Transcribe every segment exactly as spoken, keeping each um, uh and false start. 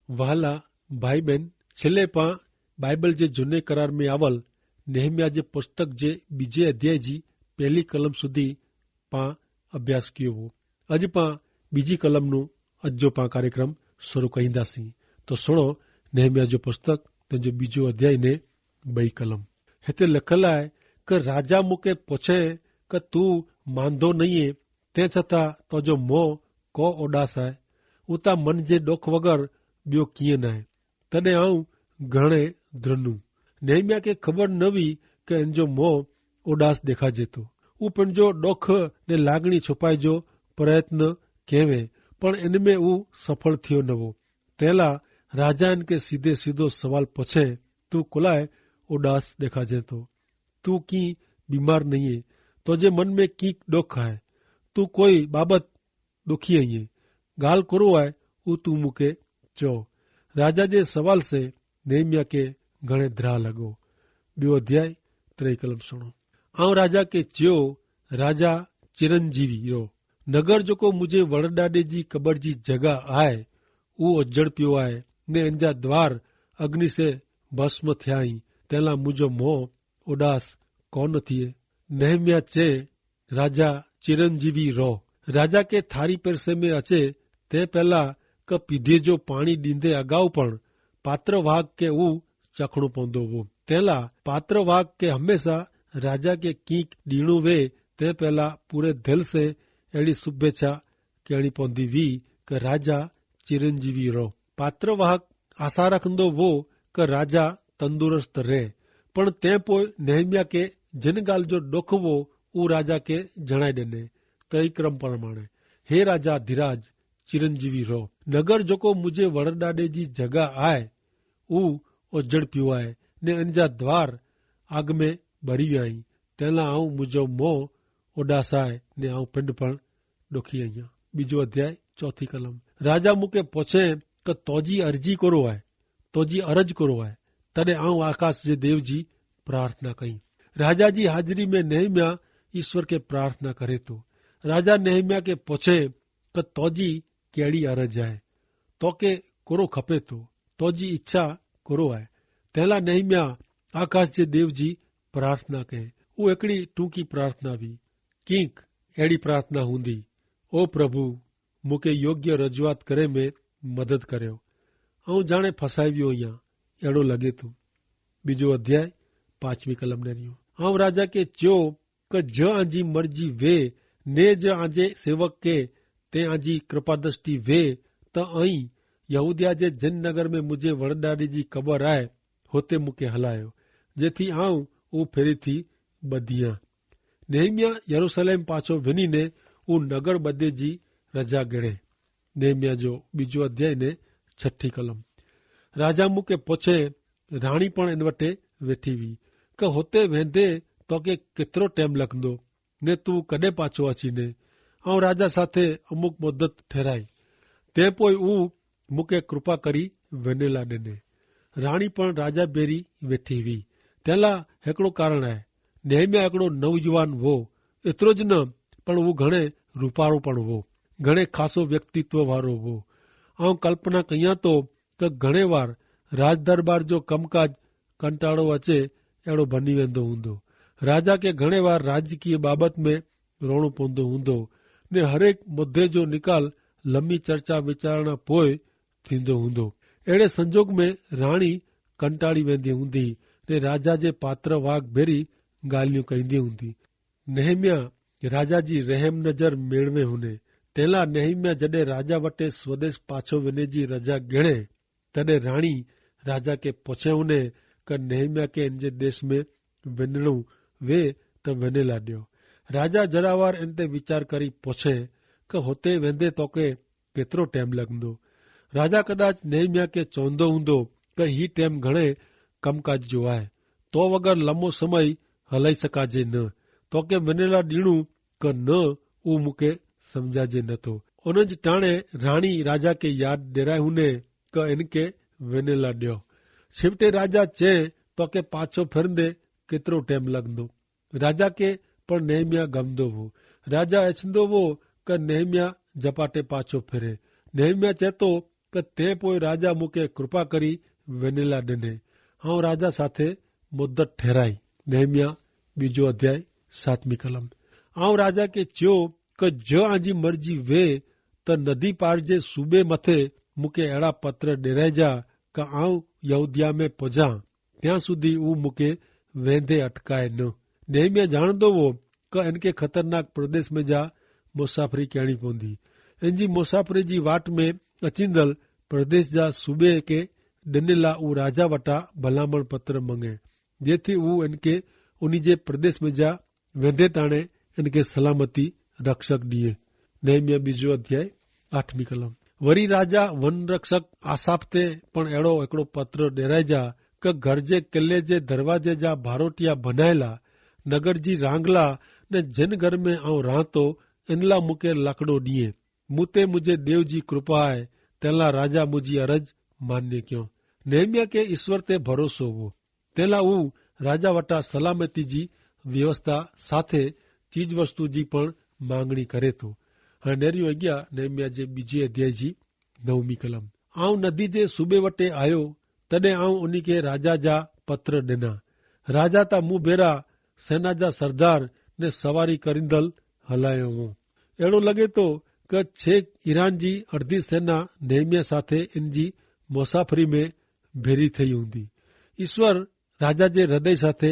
વહાલા ભાઈબેન, છેલ્લે પા બાઈબલ જે જુને કરાર મેં આવલ નેહમિયા જે પુસ્તક જે બીજે અધ્યાય જી પહેલી કલમ સુધી પા અભ્યાસ કિયો વો. અજ પા બીજી કલમનું અજ જો પા કાર્યક્રમ શરૂ કહીંદા સી. તો સુણો, નેહમિયા જો પુસ્તક તેન જો બીજો અધ્યાય ને બઈ કલમ. હેતે લખેલા હૈ કે રાજા મુકે પોછે કે તું માંધો નહીં હૈ, તે છતાં તો જો મોં કો ઓડાસ હૈ? ઉતા મન જે ડોખ વગર બ્યો કિયે નાય. તને આઉં ઘણે ધ્રનું. નેહમિયા કે ખબર નવી કે એન જો મોં ઓડાસ દેખાજે તો ઉપને જો ડોખ ને લાગણી છુપાઈ જો પ્રયત્ન કહેવે, પણ એન મેં ઉં સફળ થયો નવો. તેલા રાજા એન કે સીધે સીધો સવાલ પછે, તું કોલાએ ઓડાસ દેખાજે તો? તું કી બીમાર નહીં હૈ? તો જે મન મેં કીંક ડોખ હૈ? તું કોઈ બાબત દુખી અહીં ગાલ કરો આય? ઉ તું મુકે ચો. રાજા જે સવાલ સે નેહમિયા કે ઘણે ધ્રા લગો. બ્યો અધ્યાય ત્રય કલમ સુણો. આવ રાજા કે ચ્યો, રાજા ચિરંજીવી રો. નગર જોકો મુઝે વરડાડે જી કબર જી જગા આય ઉ અજ્જડ પ્યો આય, ને એનજા દ્વાર અગ્નિ સે ભસ્મ થ્યાઈ. તેલા મુઝો મોં ઉડાસ કોન થિયે? નેહમિયા ચે, રાજા ચિરંજીવી રોહ. રાજા કે થારી પેરસે મેં અચે તે પહેલા કે પીધે જો પાણી દીધે અગાઉ પણ પાત્રવાહક કે ઉં ચખણું પોંદો વો. તેલા પાત્રવાહક કે હમેંસા રાજા કે કિંક દીણું વે તે પહેલા પૂરે ધેલ સે એડી શુભેચ્છા કેણી પોંદી વી કે રાજા ચિરંજીવી રોહ. પાત્રવાહક આશા રાખંદો વો કે રાજા તંદુરસ્ત રહે. પણ તે પોય નેહમિયા કે જેન ગાલ જો ડોખવો ઉં રાજા કે જણાઈ દેને. ત્રય ક્રમ પરમાણે, હે રાજા ધીરાજ, ચિરંજીવી રોહ. નગર જોકો મુઝે વરડાડે જી જગા આય ઉં ઓજડ પ્યુ આય, ને અનજા દ્વાર આગ મેં બરી વ્યાઈ. તેલા આઉં મુઝો મોં ઓડાસાય ને આઉં પિંડ પણ ડોખી અહિયા. બીજો અધ્યાય ચોથી કલમ. રાજા મુકે પોછે કે તોજી અરજી કરો આય, તોજી અરજ કરો આય? તદે આઉં આકાશ જે દેવ જી પ્રાર્થના કઈ. રાજા જી હાજરી મેં નેહમિયા ઈશ્વર કે પ્રાર્થના કરે તો. રાજા નેહમિયા કે પોછે કે તોજી કેડી અરજ આય? તો કે કરો ખપે તો? તોજી ઇચ્છા કરો આય? તેલા નેહમિયા આકાશ જે દેવ જી પ્રાર્થના કહે. ઉં એકડી ટૂંકી પ્રાર્થના વી. કિંક એડી પ્રાર્થના હુન્દી, ઓ પ્રભુ, મુકે યોગ્ય રજૂઆત કરે મેં મદદ કર્યો. આઉં જાણે ફસાવ્યો અહિયા એડો લગે તું. બીજો અધ્યાય પાંચમી કલમ નરિયો. આઉં રાજા કે ચ્યો કે જ આજી મરજી વે ને જ આજે સેવક કે તે આજી કૃપાદષ્ટિ વે, તો અહીં યહૂદિયા જે જનનગર મેં મુઝે વરદારી જી કબર આય હોતે મુકે હલાયો, જેથી આઉં ઉં ફેરી થી બધિયા. નેહમિયા યરુસલેમ પાછો વેની ને ઉં નગર બધે જી રજા ગણે. નેહમિયા જો બીજો અધ્યાય ને છઠી કલમ. રાજા મુકે પોછે, રાણી પણ એન વટે વેઠી વી, કે હોતે વેંધે તો કે કેતરો ટેમ લખંદો? ને તું કદે પાછો અછી ને? આઉં રાજા સાથે અમુક મુદ્દત ઠેરાઈ, તે પોય ઉં મુકે કૃપા કરી વેનેલા દેને. રાણી પણ રાજા ભેરી વેઠી વી. તેલા હેકડો કારણ હૈ. નેહમિયા હેકડો નવજુવાન વો. એતરો જ ન, પણ ઉં ઘણે રૂપારો પણ વો, ઘણે ખાસો વ્યક્તિત્વ વારો વો. આઉં કલ્પના કહિયા તો કે ઘણે વાર રાજદરબાર જો કમકાજ કંટાળો અચે એડો ભની વેંધો હુંદો. રાજા કે ઘણે વાર રાજકીય બાબત મેં રોણો પોંદો હુંદો, ને હરેક મુદ્ધે જો નિકાલ લમી ચર્ચા વિચારણા પોય થીંદો હુંદો. એડે સંજોગ મેં રાણી કંટાળી વેંધી હુંદી, ને રાજા જે પાત્ર વાગ ભેરી ગાલિયું કહીંદી હુંદી. નેહમિયા રાજા જી રહેમ નજર મેળવે હુને. તેલા નેહમિયા જડે રાજા વટે સ્વદેશ પાછો વેને જી રજા ગેણે, તદે રાણી રાજા કે પોછે હુને કે નેહમિયા કે એનજે દેશ મેં વેનણું વે, તો વેને લાડ્યો. રાજા જરાવાર એન તે વિચાર કરી પોછે કે હોતે વેંધે તો કે કેતરો ટેમ લગંદો? રાજા કદાચ નેહમિયા કે ચોંધો હુંદો કે હી ટેમ ઘણે કમકાજ જો આય, તો વગર લમો સમય હલાઈ સકાજે ન, તો કે વેનેલા દીણું કે ન, ઉં મુકે સમઝાજે નતો. ઉન જ ટાણે રાણી રાજા કે યાદ ડેરાય હુને કે એન કે વેનેલા ડ્યો. છેવટે રાજા ચે તો કે પાછો ફેરંદે કેતરો ટેમ લગંદો? રાજા કે પણ નેહમિયા ગમદો વો. રાજા એછંદો વો કે નેહમિયા જપાટે પાછો ફેરે. નેહમિયા ચેતો કે તે પોય રાજા મુકે કૃપા કરી વેનેલા ડેને. આઉં રાજા સાથે મુદ્દત ઠેરાઈ. નહિમિયા બીજો અધ્યાય સાતમી કલમ. આઉં રાજા કે ચ્યો કે જો આજી મરજી વે તો નદી પાર જે સુબે મતે મુકે એડા પત્ર ડેરાઈ જા કે આઉં યહૂદિયા મેં પજા ત્યાં સુધી ઉં મુકે વેંધે અટકાય ન. નહિમિયા જાણદો વો કે એનકે ખતરનાક પ્રદેશ મેં જા મુસાફરી કહેણી પોંદી. એનજી મુસાફરી જી વાટ મેં અચિંદલ પ્રદેશ જા સુબે કે ડેનેલા ઉં રાજા વટા ભલામણ પત્ર મંગે જેથી ઉં એનકે ઉની જે પ્રદેશ મેં જા વેંધે ટાણે એનકે સલામતી રક્ષક દિયે. નહિમિયા બીજો અધ્યાય આઠમી કલમ. વરી રાજા વનરક્ષક આસાફ તે પણ એડો એકડો પત્ર ડેરાઈ જા કે ઘર જે કિલ્લે જે દરવાજે જા ભારોટિયા ભનાયેલા નગર જી રાંગલા ને જેન ઘર મેં આઉં રાંતો એનલા મુકે લકડો દિયે. મુતે મુજે દેવ જી કૃપા હૈ. તેલા રાજા મુજી અરજ માન્ય ક્યો. નહિમિયા કે ઈસ્વર તે ભરોસો વો. તેલા ઉં રાજા વટા સલામતી જી વ્યવસ્થા સાથે ચીજવસ્તુ જી પણ માંગણી કરે તો. હણે નેરી વગ્યા નહિમિયા જે બીજે અધ્યાય જી નવમી કલમ. આઉં નદી જે સુબે વટે આયો તદે આઉં ઉની કે રાજા જા પત્ર ડેના. રાજા તા મુભેરા સેના જા સરદાર ને સવારી કરીંદલ હલાયો વો. એડો લગે તો કે છેક ઈરાન જી અડધી સેના નહિમિયા સાથે ઇનજી મુસાફરી મેં ભેરી થઈ હુંદી. ઈસ્વર રાજા જે હૃદય સાથે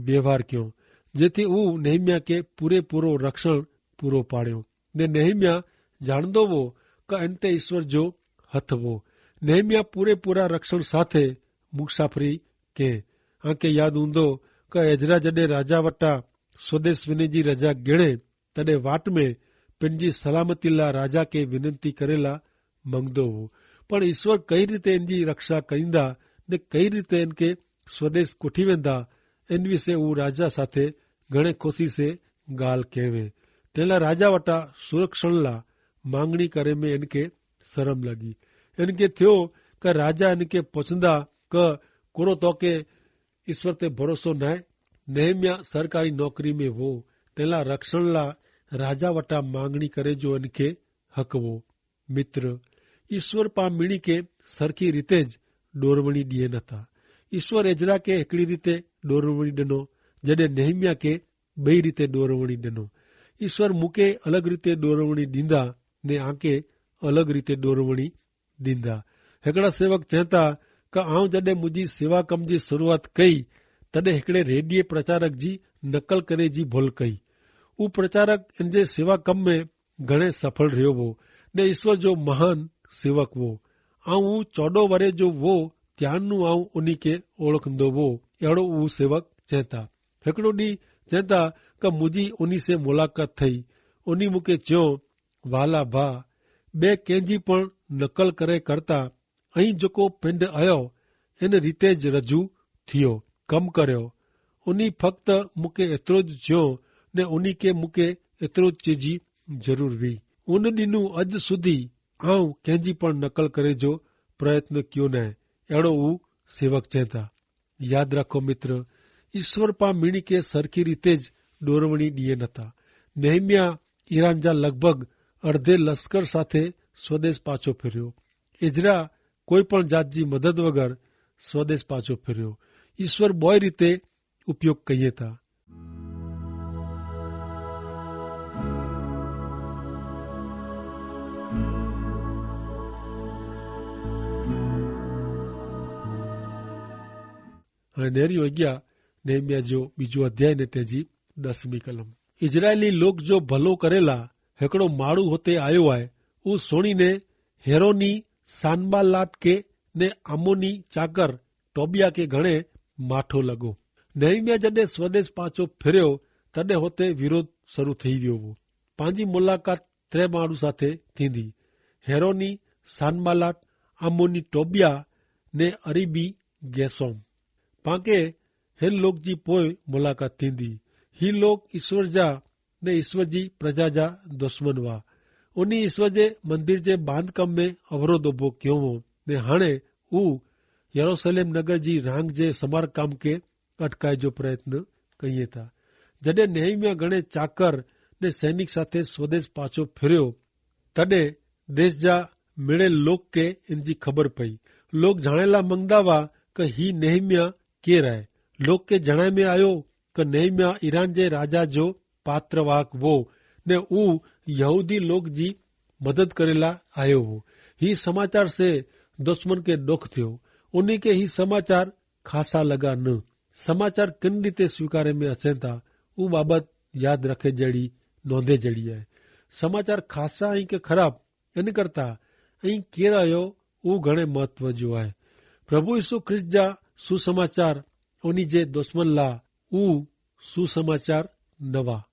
વ્યવહાર ક્યો જેથી ઉં નહિમિયા કે પૂરે પૂરો રક્ષણ પૂરો પાડ્યો. ને નહિમિયા જાણદો વો કે એન તે ઈસ્વર જો હથ વો. નહિમિયા પૂરે પૂરા રક્ષણ સાથે મુસાફરી કે આંકે યાદ હુંદો કે એજરા જડે રાજા વટા સ્વદેશ વિને જી રજા ગેણે તદે વાટ મેં પેનજી સલામતી લા રાજા કે વિનંતી કરેલા મંગદો હો. પણ ઈસ્વર કઈ રીતે એનજી રક્ષા કરીંદા ને કઈ રીતે એનકે સ્વદેશ કોઠી વેંદા એન વિશે ઉં રાજા સાથે ઘણે ખુશી સે ગાલ કહેવે. તેલા રાજા વટા સુરક્ષણ લા માંગણી કરે મેં એનકે સરમ લગી. એનકે થયો કે રાજા એનકે પછંદા કે કોરો તો કે ઈસ્વર તે ભરોસો નાય. નહિમિયા સરકારી નોકરી મેં વો તેલા રક્ષણ લા રાજા વટા માંગણી કરે જો એનકે હક વો. મિત્ર, ઈસ્વર પા મિણી કે સરખી રીતે જ ડોરવણી દિયે નતા. ઈસ્વર એજરા કે હેકડી રીતે ડોરવણી દનો જડે નહિમિયા કે બઈ રીતે ડોરવણી દનો. ઈસ્વર મુકે અલગ રીતે ડોરવણી દીંદા ને આંકે અલગ રીતે ડોરવણી દીંદા. હેકડા સેવક ચેંતા કે આઉં જડે મુજી સેવા કમ જી શરૂઆત કઈ તદે હેકડે રેડિયે પ્રચારક જી નકલ કરે જી ભોલ કઈ. ઉપ્રચારક એનજે સેવા કમ મેં ઘણે સફળ રહ્યો વો ને ઈસ્વર જો મહાન સેવક વો. આઉં ચૌદો વરે જો વો ત્યારનું આઉં ઉની કે ઓળખંદો વો. એડો ઉસેવક ચેંતા. હેકડો દી ચેંતા કે મુજી ઉની સે મુલાકાત થઈ. ઉની મુકે ચ્યો, વાલા ભા, બે કેંજી પણ નકલ કરે કરતા અહીં જોકો પિંડ અયો એન રીતે જ રજૂ થિયો, કમ કર્યો. ઉની ફક્ત મુકે એતરો જ ચ્યો ને ઉની કે મુકે એતરો જ ચેજી જરૂર વી. ઉન દિનું અજ સુધી આઉં કેંજી પણ નકલ કરે જો પ્રયત્ન ક્યો નાય. એડો ઉસેવક ચેંતા. યાદ રાખો મિત્ર, ઈસ્વર પા મિણી કે સરખી રીતે જ ડોરવણી દિયે નતા. નહિમિયા ઈરાન જા લગભગ અડધે લશ્કર સાથે સ્વદેશ પાછો ફેર્યો. એજરા કોઈ પણ જાત જી મદદ વગર સ્વદેશ પાછો ફેર્યો. ઈસ્વર બોય રીતે ઉપયોગ કહિએ તા. અને નેરી વગ્યા નહિમિયા જો બીજો અધ્યાય ને તેજી દસમી કલમ. ઇઝરાયેલી લોક જો ભલો કરેલા હેકડો માળુ હોતે આયો આય ઉસ સોણીને હેરોની સાનબાલાટ કે ને આમોની ચાકર ટોબિયા કે ઘણે માઠો લગો. નહિમિયા જડે સ્વદેશ પાછો ફેર્યો તદે હોતે વિરોધ શરૂ થઈ વ્યો વો. પાંજી મુલાકાત ત્રે માળુ સાથે થીંદી. હેરોની સાનબાલાટ આમોની ટોબિયા ને અરીબી ગેસોમ. પાંકે હેન લોક જી પોય મુલાકાત થીંદી. હી લોક ઈસ્વર જા ને ઈસ્વર જી પ્રજા જા દુશ્મન વા. ઉની ઈસ્વર જે મંદિર જે બાંધકામ મેં અવરોધ ઉભો ક્યો વો. ને હણે ઉ યરુસલેમ નગર જી રાંગ જે સમારકામ કે અટકાય જો પ્રયત્ન કહિએ થા. જડે નેહિમિયા ગણે ચાકર ને સૈનિક સાથે સ્વદેશ પાછો ફેર્યો તદે દેશ જા મેળેલ લોક કે એનજી ખબર પઈ. લોક જાણેલા મંગદા વા કે હી નેહમિયા કેર આય. લોક કે જણાય મેં આયો કે નેહમિયા ઈરાન જે રાજા જો પાત્રવાહક વો, ને ઉં યહૂદી લોક જી મદદ કરેલા આયો વો. હી સમાચાર સે દુશ્મન કે દોખ થ્યો. ઉની કે હી સમાચાર ખાસા લગા ન. સમાચાર કિન રીતે સ્વીકારે મેં અસેંતા ઉં બાબત યાદ રખે જેડી નોંધે જેડી આય. સમાચાર ખાસા હૈં કે ખરાબ, એન કરતા અહીં કેર આયો ઉં ઘણે મહત્વ જો આય. પ્રભુ ઈસુ ખ્રિસ્ત જા સુસમાચાર ઉની જે દુશ્મન લા ઉં સુસમાચાર નવા.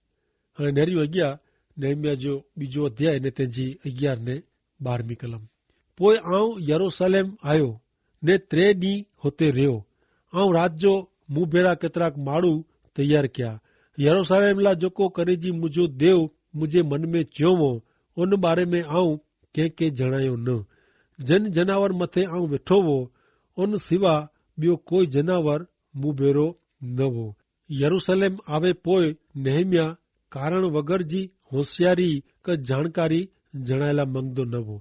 હણે નેરી અગિયા નેહમિયા જો બીજો અધ્યાય ને તેજી અગિયાર ને બારમી કલમ. પોય આઉં યરુસલેમ આયો ને ત્રે દી હોતે રહ્યો. આઉં રાજ્યો મુભેરા કેતરાક માળું તૈયાર ક્યા. યરુસલેમ લા જોકો કરે જી મુજો દેવ મુજે મન મેં ચ્યોવો ઉન બારે મેં આઉં કેંકે જણાયો ન. જેન જનાવર મતે આઉં વેઠો વો ઉન સિવા બ્યો કોઈ જનાવર મુભેરો ન વો. યરુસલેમ આવે પોય નેહમિયા કારણ વગર જી હોશિયારી કે જાણકારી જણાયેલા મંગદો ન વો.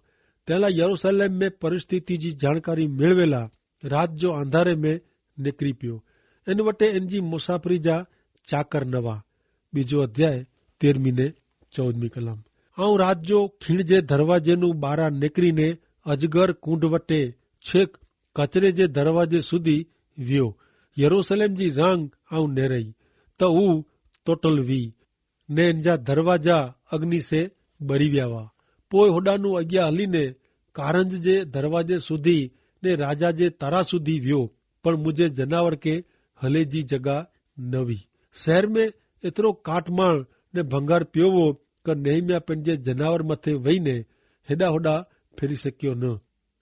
તેલા યરુસલેમ મેં પરિસ્થિતિ જી જાણકારી મેળવેલા રાત જો આંધારે મેં નેકરી પ્યો. એન વટે એનજી મુસાફરી જા ચાકર નવા. બીજો અધ્યાય તેરમી ને ચૌદમી કલમ. આઉં રાત જો ખીણ જે ધરવાજે નું બારા નેકરી ને અજગર કુંડ વટે છેક કચરે જે ધરવાજે સુધી વ્યો. યરુસલેમ જી રાંગ આઉં નેરઈ તો ઉં તોટલ વી ને એનજા ધરવાજા અગ્નિ સે બરી વ્યાવા. પોય હોડાનું અગિયા હલી ને કારંજ જે ધરવાજે સુધી ને રાજા જે તરા સુધી વ્યો. પણ મુઝે જનાવર કે હલે જી જગા નવી. શહેર મેં એતરો કાટમાળ ને ભંગાર પ્યોવો કે નેહમિયા પેનજે જનાવર મતે વહી ને હેડા હોડા ફેરી શક્યો ન.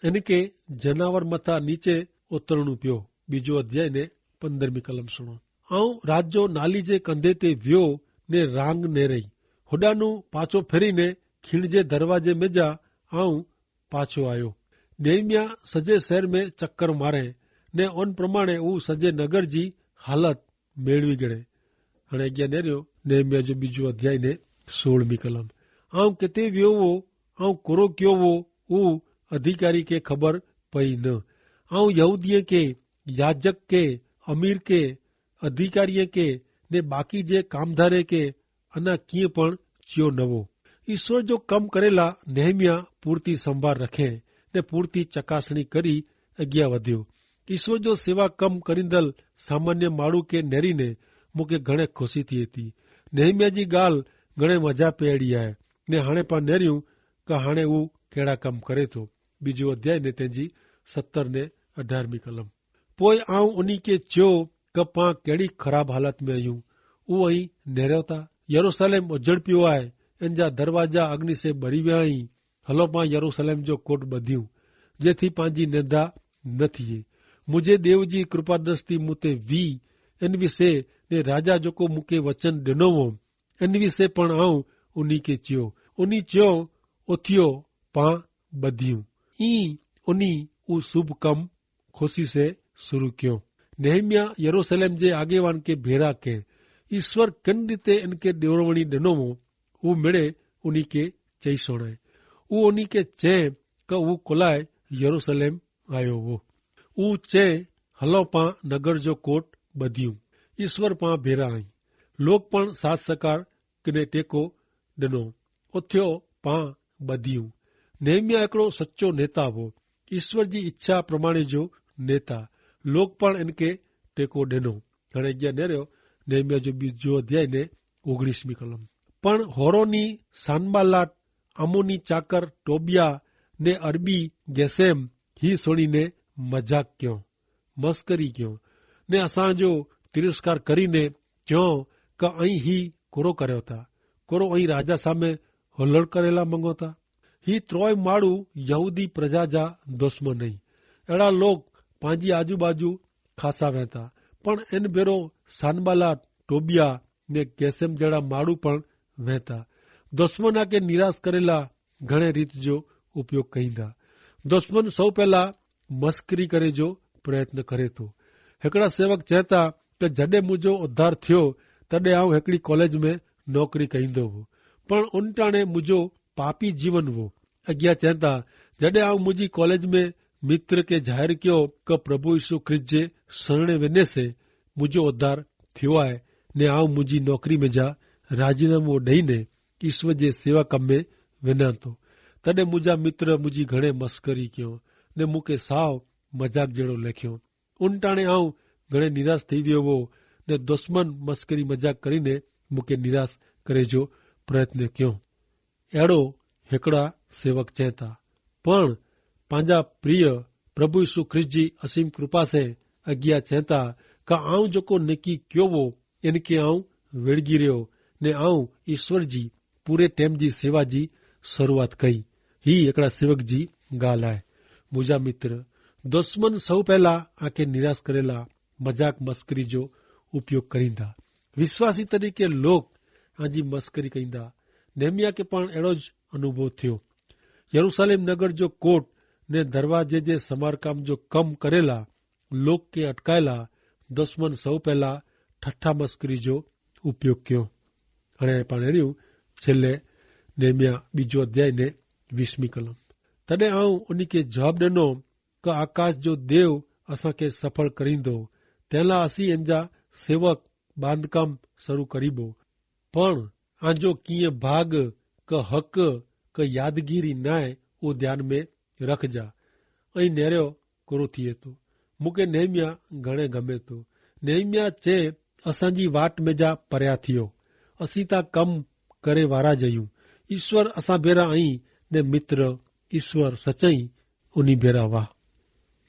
એન કે જનાવર મતા નીચે ઉતરણું પ્યો. બીજો અધ્યાય ને પંદ્રહમી કલમ સુણો. આઉં રાજ્યો નાલી જે કંધે તે વ્યો ને રાંગ નેરઈ. હોડાનું પાછો ફેરી ને ખીણ જે ધરવાજે મેજા આઉં પાછો આયો. નેહમિયા સજે શહેર મેં ચક્કર મારે ને અન પ્રમાણે ઉં સજે નગર જી હાલત મેળવી ગણે. હણે અગિયા નેર્યો નેહમિયા જો બીજો અધ્યાય ને સોળમી કલમ. આઉં કેતે વ્યો વો આઉં કોરો ક્યો વો ઉં અધિકારી કે ખબર પઈ ન. આઉં યહૂદીએ કે યાજક કે અમીર કે અધિકારીએ કે ને બાકી જે કામધારે કે અના કિંય પણ ચ્યો નવો. ઈસવ જો કમ કરેલા નેહમિયા પૂરતી સંભાર રખે ને પૂરતી ચકાસણી કરી અગિયા વધ્યો. ઈસવ જો સેવા કમ કરીંદલ સામાન્ય માળું કે નેરી ને મુકે ઘણે ખુશી થી હતી. નેહમિયા જી ગાલ ઘણે મજા પેડી આય. ને હાણે પા નેર્યું કે હાણે ઉં કેડા કમ કરે તો. બીજો અધ્યાય ને તેની સત્તર ને અઢારમી કલમ. પોય આઉં ઉની કે ચ્યો કે પાં કેડી ખરાબ હાલત મેં અયું. ઉં અહીં નેર્યો તા યરુસલેમ અજડપ્યો આય. એન જા દરવાજા અગ્નિ સે બરી વ્યા અહીં. હલો પાં યરુસલેમ જો કોટ બધ્યું જેથી પાંજી નેંધા ન થિયે. મુઝે દેવ જી કૃપાદસ્તી મુતે વી એન વિશે ને રાજા જોકો મુકે વચન ડેનો વો એન વિશે પણ આઉં ઉની કે ચ્યો. ઉની ચ્યો ઓથિયો પાં બધ્યું. ઈ ઉની ઉં શુભ કમ ખુશી સે શુરૂ ક્યો. નેહમિયા યરુસલેમ જે આગેવાન કે ભેરા કે ઈસ્વર કેન રીતે એન કે દેવરવણી ડેનો વો ઉં મેળે ઉની કે ચહી સોણાએ. ઉં ઉની કે ચે કે ઉં કોલાએ યરુસલેમ આયો વો. ઉં ચે હલો પાં નગર જો કોટ બધ્યું. ઈસ્વર પાં ભેરા આઈ. લોક પણ સાથ સકાર કને ટેકો ડનો. ઓથ્યો પાં બધ્યું. નેહમિયા એકડો સચો નેતા વો. ઈસ્વર જી ઇચ્છા પ્રમાણે જો નેતા. લોક પણ એનકે ટેકો ડનો. હણે અગિયા નેર્યો નેહમિયા જો બીજો અધ્યાય ને ઓગણીસમી કલમ. પણ હોરોની સાનબાલાટ અમોની ચાકર ટોબિયા ને અરબી ગેસેમ હી સોણીને મજાક ક્યો, મસ્કરી ક્યો, ને અસાંજો તિરસ્કાર કરીને ક્યો કે અહીં હી કોરો કર્યો તા? કોરો અહીં રાજા સામે હલડ કરેલા મંગો તા? હી ત્રોય માળુ યહૂદી પ્રજા જા દુશ્મન નહીં. એડા લોક પાંજી આજુબાજુ ખાસા વહેતા. પણ એન ભેરો સાનબાલા, ટોબિયા ને ગેસેમ જેડા માળુ પણ વહેતા. દુશ્મન આકે નિરાશ કરેલા ઘણે રીત જો ઉપયોગ કહીંદા. દુશ્મન સૌ પહેલા મસ્કરી કરે જો પ્રયત્ન કરે તો. હેકડા સેવક ચેતા કે જડે મુજો ઉદ્ધાર થયો તદે આઉં હેકડી કોલેજ મેં નોકરી કહીંદો હો. પણ ઉનટાણે મુજો પાપી જીવન હો. અગિયા ચેંતા, જડે આઉં મુઝે કોલેજ મેં મિત્ર કે જાહેર ક્યો કે પ્રભુ ઈસુ ખ્રિસ્ત જે સરણે વેને સે મુઝે ઉદ્ધાર થ્યો આય, ને આઉં મુઝે નોકરી મેં જા રાજીનામો ડઈ ને ઈસુ જે સેવા કમે વેના તો, તદે મુઝે મિત્ર મુઝે ઘણે મસ્કરી ક્યો ને મુકે સાવ મજાક જેડો લેખ્યો. ઉનટાણે આઉં ઘણે નિરાશ થઈ વ્યો વો, ને દુશ્મન મસ્કરી મજાક કરીને મુકે નિરાશ કરે જો પ્રયત્ન ક્યો. એડો હેકડા સેવક ચેંતા, પણ પાંજા પ્રિય પ્રભુ ઈસુ ખ્રિસ્ત જી અસીમ કૃપા સે અગિયા ચેંતા, કા આઉં જોકો નેકી ક્યો વો એનકે આઉં વેડગી રહ્યો, ને આઉં ઈસ્વર જી પૂરે ટેમ જી સેવા જી શરૂઆત કઈ. હી એકડા સેવક જી ગાલ આય. મુજા મિત્ર, દુશ્મન સૌ પહેલા આકે નિરાશ કરેલા મજાક મસ્કરી જો ઉપયોગ કરીંદા. વિશ્વાસી તરીકે લોક આજી મસ્કરી કહીંદા. નેહમિયા કે પણ એડો જ અનુભવ થયો. યરુસાલેમ નગર જો કોટ ને દરવાજે જે સમારકામ જો કમ કરેલા લોક કે અટકાયેલા દુશ્મન સૌ પહેલા ઠઠ્ઠા મસ્કરી જો ઉપયોગ કયો. અને પાણે રહ્યું છેલ્લે નેહમિયા બીજો અધ્યાય ને વીસમી કલમ. તને આઉં ઉની કે જવાબ દેનો કે આકાશ જો દેવ અસાંકે સફળ કરીંદો, તેલા અસી એનજા સેવક બાંધકામ શરૂ કરીબો. પણ આજો કિંય ભાગ કે હક કે યાદગીરી નાય, ઉં ધ્યાન મેં રખજા. અહીં નેર્યો કોરો થિયે તો. મુકે નેહમિયા ઘણે ગમે તો. નેહમિયા ચે, અસાંજી વાટ મેં જા પર્યા થિયો. અસી તા કમ કરે વારા જયું. ઈસ્વર અસાં ભેરા અહીં ને મિત્ર ઈસ્વર સચાઈ ઉની ભેરા વાહ.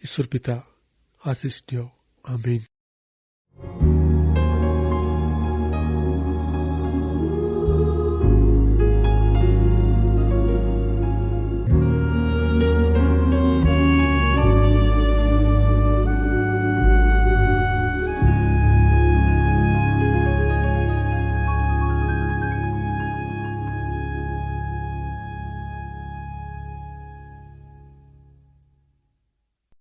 ઈસ્વર પિતા આશિષ્ઠ્યો. આમીન.